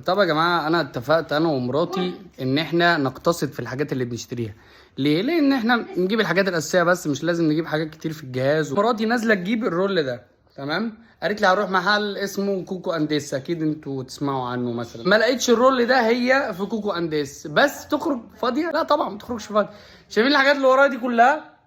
طب يا جماعة، انا اتفقت انا ومراتي ان احنا نقتصد في الحاجات اللي بنشتريها. ليه؟ لان احنا نجيب الحاجات الاساسية بس، مش لازم نجيب حاجات كتير في الجهاز. مراتي نازله تجيب ال roll ده، تمام؟ قالت لي هروح محل اسمه كوكو انديس، اكيد انتوا تسمعوا عنه مثلا. ما لقيتش ال roll ده هي في كوكو انديس، بس تخرج فاضية؟ لا طبعا ما تخرجش فاضية. شايفين الحاجات اللي ورايا دي كلها؟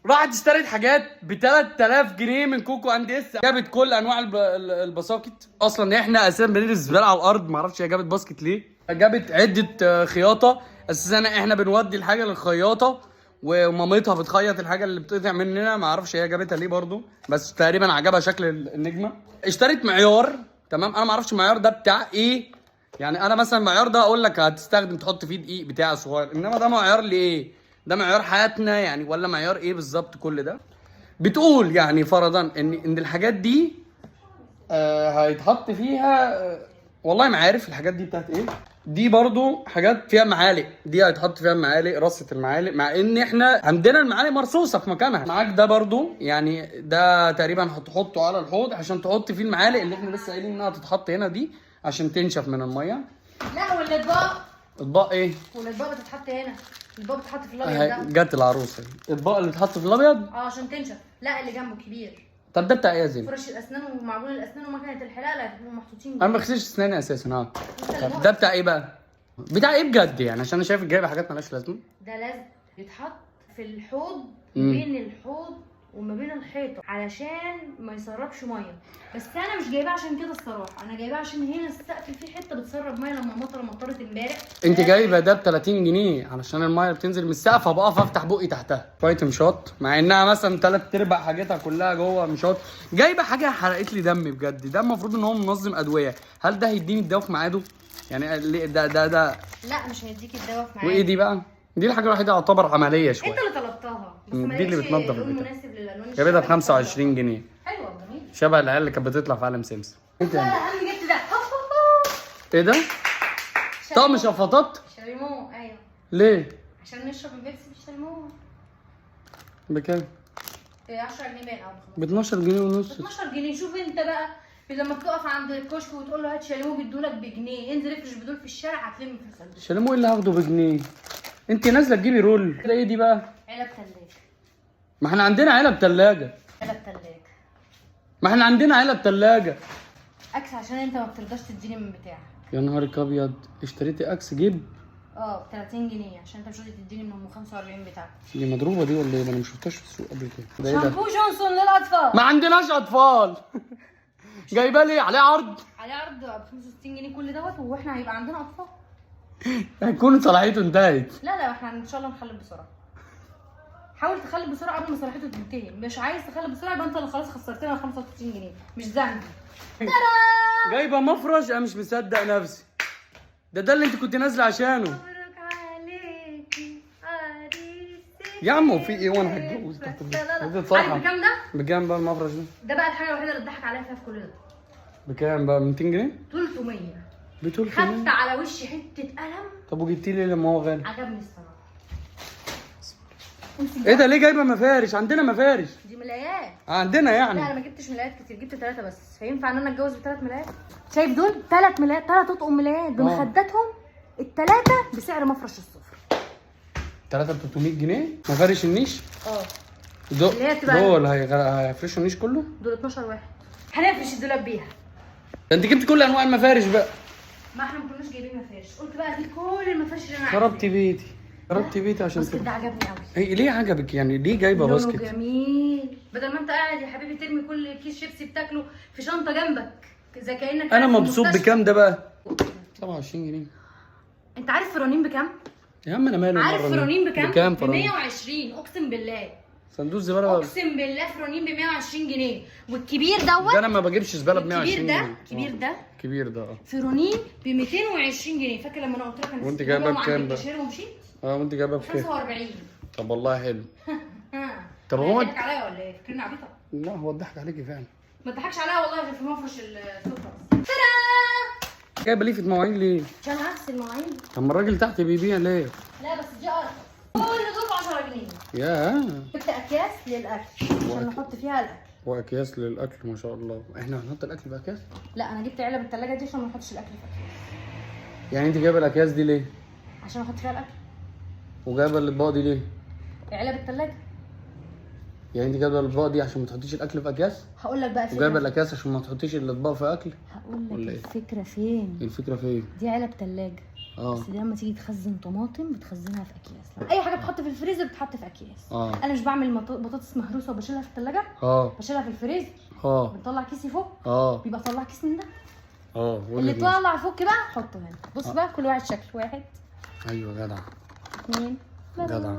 راحت اشترت حاجات ب 3000 جنيه من كوكو انديس. جابت كل انواع البساكت. اصلا احنا اساسا بنرمي الزبالة على الارض، ما اعرفش هي جابت basket ليه. جابت عده خياطة، اساسا احنا بنودي الحاجة للخياطه ومامتها بتخيط الحاجة اللي بتقطع مننا، ما اعرفش هي جابتها ليه برضو، بس تقريبا عجبها شكل النجمة. اشترت معيار، تمام؟ انا ما اعرفش المعيار ده بتاع ايه. يعني انا مثلا المعيار ده اقول لك هتستخدم تحط فيه دقيق بتاع صغير، انما ده معيار لايه؟ ده معيار حياتنا يعني ولا معيار ايه بالظبط؟ كل ده بتقول يعني فرضا ان الحاجات دي هيتحط فيها والله ما عارف الحاجات دي بتاعت ايه. دي برضو حاجات فيها معالق، دي هيتحط فيها معالق، رصة المعالق، مع ان احنا عندنا المعالق مرصوصة في مكانها. معاك ده برضو، يعني ده تقريبا هتحطه على الحوض عشان تحط فيه المعالق اللي احنا لسه قايلين انها تتحط هنا دي عشان تنشف من المية. لا، والاطباق. اطباق ايه؟ والاطباق بتتحط هنا، الاطباق بتتحط في الابيض ده. جت العروسة. الاطباق اللي اتحط في الابيض؟ اه عشان تنشف. لا اللي جنبه كبير. طب ده بتاع ايه يا زين؟ فرش الاسنان ومعجون الاسنان ومكنه الحلاقة اللي هتبقوا محطوطين. انا ما بغسلش اسناني اساسا. طب ده بتاع ايه بقى؟ بتاع ايه بجد يعني؟ عشان انا شايفك جايبه حاجات مالهاش لازمه. ده لازم يتحط في الحوض، بين الحوض وما بين الحيطة علشان ما يسربش مية. بس انا مش جايباه عشان كده الصراحة، انا جايباه عشان هنا السقف فيه حتة بتسرب مية لما المطره مطرت امبارح. انت جايبه ده ب 30 جنيه علشان المية بتنزل من السقف، هبقى اقف افتح بقي تحتها. شوية مشاط، مع انها مثلا 3/4 حاجتها كلها جوه مشاط. جايبه حاجة حرقت لي دمي بجد. ده المفروض ان هو منظم ادوية، هل ده هيديني الدواء في ميعاده؟ يعني ده ده ده لا مش هيديك الدواء في ميعاده. وايه دي بقى؟ دي الحاجة الوحيدة يعتبر عملية شوية. انت اللي طلبتها بس ما دي اللي لقيتش بتنضف لون البتاع. مناسب للالوان. جايبتها ب 25 جنيه. حلوة جميلة، شبه العيال اللي كانت بتطلع في عالم سمسم. انت لا انا جبت ده. ايه ده؟ طقم شفاطات؟ شاليمو. ايوه. ليه؟ عشان نشرب البيبسي بالشاليمو. بكام؟ 10 جنيه باين او ب 12 جنيه ونص. 12 جنيه. شوف انت بقى لما بتقف عند الكشك وتقول له هات شاليمو بيدولك بجنيه. انزل افرش بدول في الشارع هتلم فلوس. شاليمو ايه اللي هاخده بجنيه؟ انت نازله تجيبي roll. ده ايه دي بقى؟ علب تلاجة. ما احنا عندنا علب تلاجة. علب تلاجة. ما احنا عندنا علب تلاجة. اكس عشان انت ما بترضاش تديني من بتاعك. يا نهارك ابيض، اشتريتي اكس جيب؟ ب 30 جنيه عشان انت مش راضي تديني من ام 45 بتاعتك. دي مضروبة دي ولا ايه؟ انا ما شفتهاش في السوق قبل كده. ده ايه ده؟ شامبو جونسون للاطفال. ما عندناش اطفال. جايبه لي عليه عرض. عليه عرض ب 65 جنيه كل دوت، واحنا هيبقى عندنا اطفال. هيكون صلاحيته انتهت. لا لا احنا ان شاء الله نخلف بسرعة. حاول تخلف بسرعة قبل ما صلاحيته تنتهي. مش عايز تخلف بسرعة يبقى انت اللي خلاص خسرتنا 65 جنيه، مش ذنبي. جايبه مفرش، انا مش مصدق نفسي. ده اللي انت كنت نازله عشانه. مبروك عليكي عريسك. يا عم في ايه وانا هتجوز؟ لا لا لا. عارف بكام ده؟ بكام بقى المفرش ده؟ ده بقى الحاجة الوحيدة اللي اتضحك عليها فيها في كل ده. بكام بقى؟ 200 جنيه؟ 300. ب 300. خدت على وشي حتة قلم. طب وجبتيه ليه لما هو غالي؟ عجبني الصراحة. ايه ده ليه جايبه مفارش؟ عندنا مفارش. دي ملايات. عندنا يعني. لا انا ما جبتش ملايات كتير، جبت 3 بس. فينفع ان انا اتجوز ب3 ملايات؟ شايف دول 3 ملايات، 3 اطقم ملايات بمخداتهم الثلاثة بسعر مفرش السفرة. 3 ب 300 جنيه مفارش النيش؟ دول اللي هي بتبقى دول هيفرشوا النيش كله؟ دول 12 واحد. هنفرش الدولاب بيها. ده انت جبت كل انواع المفارش بقى. ما احنا ما كناش جايبين مفارش، قلت بقى اجيب كل المفارش اللي انا عايزاها. خربتي بيتي، خربتي بيتي عشان ال basket ده عجبني قوي. هي ليه عجبك يعني؟ ليه جايبه لونه basket؟ جميل. بدل ما انت قاعد يا حبيبي ترمي كل كيس شيبسي بتاكله في شنطه جنبك زي كانك انا مبسوط. بكام ده بقى؟ 27 جنيه. انت عارف فرانين بكام؟ يا عم انا مالي. عارف فرانين بكام؟ بكام ب فرانين؟ 120 اقسم بالله. صندوق زبالة بقى. اقسم بالله فرانين ب 120 جنيه. والكبير دوت ده انا ما بجيبش زبالة ب 120 الكبير ده جنيه. الكبير ده كبير ده فرونين ب 220 جنيه. فاكر لما انا قلت لك انا وانت جايبها بكام بقى؟ بقى؟ ومشيت. وانت جايبها بكام؟ 45. طب والله حلو. طب هو ضحك عليا ولا ايه؟ فاكرني عبيطه؟ لا هو اتضحك عليكي فعلا. ما تضحكش عليا والله غير في مفرش السفرة. ترى جايبه ليفه مواعين ليه؟ عشان هغسل مواعين. طب ما الراجل تحت بيبيع ليه؟ لا بس دي ارخص. كل دول ب 10 جنيه. يا جبت اكياس للاكل عشان نحط فيها الاكل. واكياس للاكل ما شاء الله. احنا هنحط الاكل في اكياس؟ لا انا جبت علب الثلاجة دي عشان ما نحطش الاكل في اكياس. يعني انت جايبه الاكياس دي ليه؟ عشان احط فيها الاكل. وجايبه الاطباق دي ليه؟ علب الثلاجة. يعني انت جايبه الاطباق دي عشان ما تحطيش الاكل في اكياس؟ هقول لك بقى الفكرة. وجايبه الاكياس عشان ما تحطيش الاطباق في اكل؟ هقول لك الفكرة فين. الفكرة فين؟ دي علب ثلاجه. بس دي لما تيجي تخزن طماطم بتخزنها في اكياس. اي حاجة بتحط في الفريزر بتحط في اكياس. انا مش بعمل بطاطس مهروسه وبشيلها في الثلاجة. بشيلها في الفريزر. بنطلع كيس يفك. بيبقى طلع كيس من ده. اللي طالع فك بقى حطه هنا. بص بقى كل واحد شكل واحد. ايوه جدع. اثنين. جدع.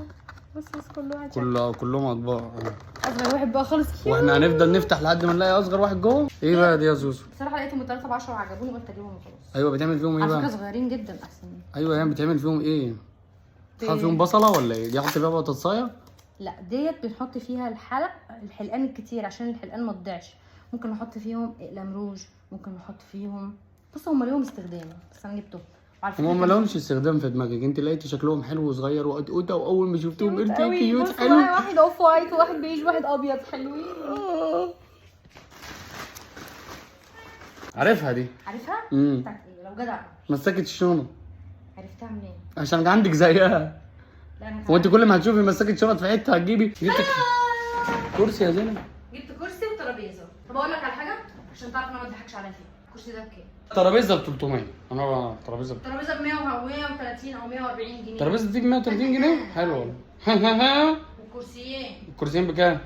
بص بص كل واحد شكل. كلهم اطباق. اصغر واحد بقى خالص cute. واحنا هنفضل نفتح لحد ما نلاقي اصغر واحد جوه. ايه بقى دي يا زوزو؟ بصراحة لقيتهم 3 ب 10 وعجبوني قلت اجيبهم وخلاص. ايوه بتعمل فيهم ايه بقى؟ على فكرة صغيرين جدا احسن. ايوه يعني بتعمل فيهم ايه؟ تحط فيهم بصله ولا ايه؟ دي احط فيها بطاطسايه؟ لا ديت بنحط فيها الحلق، الحلقان الكتير عشان الحلقان ما تضيعش. ممكن نحط فيهم اقلام روج، ممكن نحط فيهم، بص هم ليهم استخدام بس انا جبتهم. هم ما لهمش استخدام في دماغك، انت لقيتي شكلهم حلو وصغير وقطقوطه، واول ما شفتهم قلت cute حلو. واحد off white وواحد بيج وواحد ابيض، حلوين. عارفها دي؟ عارفها؟ بتاعت ايه؟ لو جدع مسكت الشنط. عرفتها منين؟ عشان عندك زيها. لا انا وانت كل ما هتشوفي مسكت شنط في حتة هتجيبي. جبت كرسي يا زينب؟ جبت كرسي وترابيزه. طب اقول لك على حاجة عشان تعرف ان انا ما اضحكش عليا فيها. الكرسي ده بكام؟ ترابيزة ب 300. انا ترابيزة ترابيزة ب 130 او 140 جنيه. الترابيزة دي ب 130 جنيه؟ حلوة والله. والكرسيين. الكرسيين بكام؟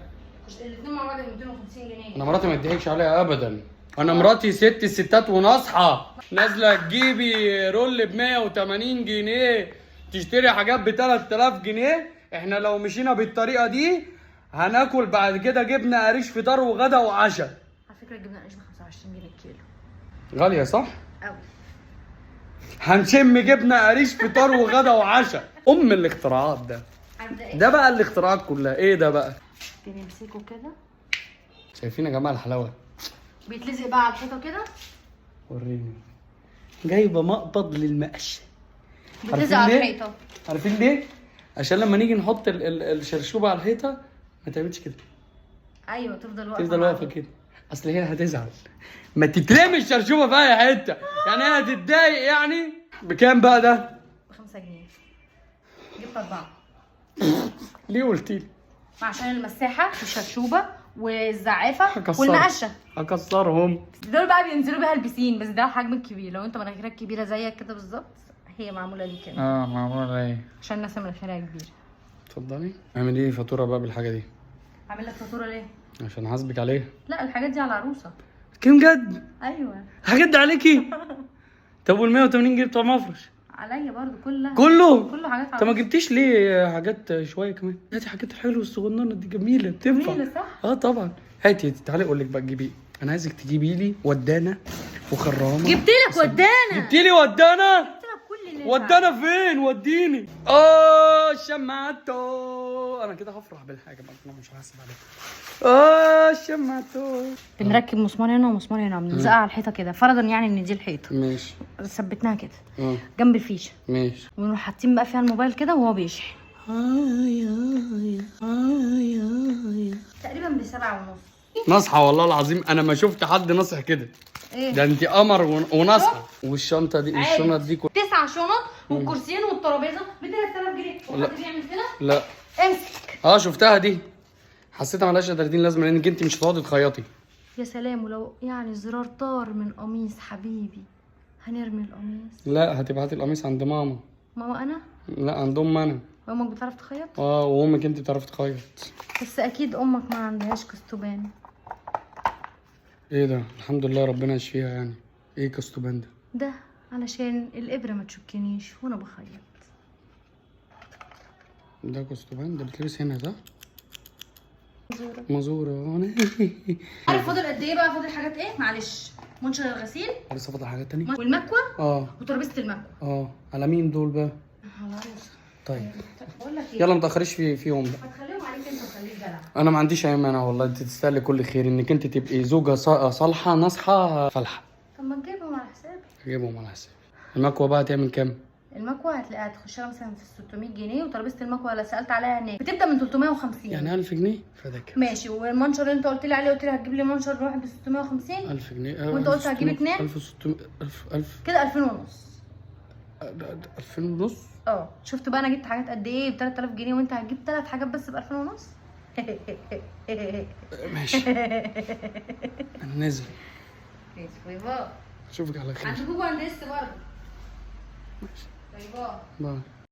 الاثنين مع بعض ب 250 جنيه. انا مراتي ما تضحكش عليها ابدا. انا مراتي ست الستات وناصحه، نازله تجيبي رول ب 180 جنيه، تشتري حاجات ب 3000 جنيه. احنا لو مشينا بالطريقة دي هناكل بعد كده جبنه قريش فطار وغدا وعشاء. على فكرة الجبنة قريش ب 25 جنيه الكيلو. غالية صح؟ قوي. هنشم جبنه قريش فطار وغدا وعشاء. ام الاختراعات ده. ده بقى الاختراعات كلها. ايه ده بقى؟ بنمسكه كده. شايفين يا جماعة الحلاوة؟ بيتلزق بقى على الحيطة كده. وريني. جايبه مقبض للمقشه. بيتلزق على الحيطة. عارفين ليه؟ عشان لما نيجي نحط الشرشوبه على الحيطة ما تعملش كده. ايوه تفضل واقفة. تفضل واقفة كده. اصل هي هتزعل. ما تترمي الشرشوبه في اي حتة، يعني هي هتتضايق يعني. بكام بقى ده؟ ب 5 جنيه. جبت 4. ليه قلتي لي؟ عشان المساحة والشرشوبه والزعافه والمقشه. هكسرهم. دول بقى بينزلوا بيها البسين، بس ده الحجم الكبير. لو انت مناخيرك كبيرة زيك كده بالظبط، هي معمولة ليه كده. معمولة ايه؟ عشان الناس مناخيرها كبيرة. اتفضلي. اعمل ايه فاتورة بقى بالحاجة دي؟ اعمل لك فاتورة ليه؟ عشان حاسبك عليها. لا الحاجات دي على العروسة. كام جد؟ ايوه الحاجات دي عليكي؟ طب وال 180 جنيه بتوع مفرش؟ عليا برضو كلها. كله؟ كله حاجات عروسه. طب ما جبتيش ليه حاجات شوية كمان؟ هاتي حاجات الحلوة الصغننه دي، جميلة بتنفع. جميلة صح؟ طبعا. هاتي تعالي اقول لك بقى تجيبي ايه. انا عايزك تجيبي لي ودانه وخرامه. جبت لك ودانه. جبتي لي ودانه؟ جبت لك كل اللي ودانا فين؟ وديني. شمعته. انا كده هفرح بالحاجة بقى، انا مش هحاسب عليها. شمعته. بنركب مسمار هنا ومسمار هنا، بنلزقها على الحيطة كده، فرضا يعني ان دي الحيطة. ماشي. ثبتناها كده جنب الفيشه. ماشي. ونروح حاطين بقى فيها الموبايل كده وهو بيشحن. تقريبا ب7.5. نصحى والله العظيم انا ما شفت حد نصح كده. ايه ده انت قمر ونصحى. والشنطه دي، الشنط دي 9 شنط والكرسيين والترابيزه ب 3000 جنيه. وحد بيعمل كده؟ لا. امسك. شفتها دي، حسيتها مالهاش 30 لازمه لانك انت مش هتقعدي تخيطي. يا سلام، ولو يعني الزرار طار من قميص حبيبي هنرمي القميص؟ لا هتبعتي القميص عند ماما. ماما انا؟ لا عند ام انا. امك بتعرف تخيط؟ وامك انت بتعرف تخيط. بس اكيد امك ما عندهاش كستبان. ايه ده؟ الحمد لله ربنا يشفيها. يعني ايه كستبان ده؟ ده علشان الابره ما تشكنيش وانا بخيط. ده كستبان ده بتلبس هنا صح؟ مزوره. مزوره. عارف فاضل قد ايه بقى؟ فاضل حاجات ايه؟ معلش، منشر الغسيل لسه فاضل حاجات تانية، والمكوه وترابيزه المكوه. على مين دول بقى؟ على العروسة. طيب بقول لك ايه، يلا ما تاخريش فيهم بقى. هتخليهم عليك انت وخليك جدع. انا ما عنديش اي مانع والله، انت تستاهلي كل خير انك انت تبقي زوجه صالحه ناصحه فالحه. طب ما تجيبهم على حسابي. اجيبهم على حسابي. المكوه بقى تعمل كام؟ المكوه هتلاقيها تخش لها مثلا في 600 جنيه، وترابيزه المكوه لا سالت عليها هناك بتبدا من 350. يعني 1000 جنيه فداك. ماشي. والمنشر اللي انت قلت لي عليه، قلت لي هتجيب لي منشر واحد ب 650. 1000 جنيه. وانت قلت هتجيب اتنين؟ 1600، 1000، 1000، كده 2000 ونص. 2000 ونص. اه شفت بقى انا جبت حاجات قد ايه ب 3000 جنيه، وانت هتجيب 3 حاجات بس ب 2000 ونص. ماشي، انا نازل. ماشي، bye bye. اشوفك على خير. عند كوكو عند اس برضه. ماشي. bye bye. bye.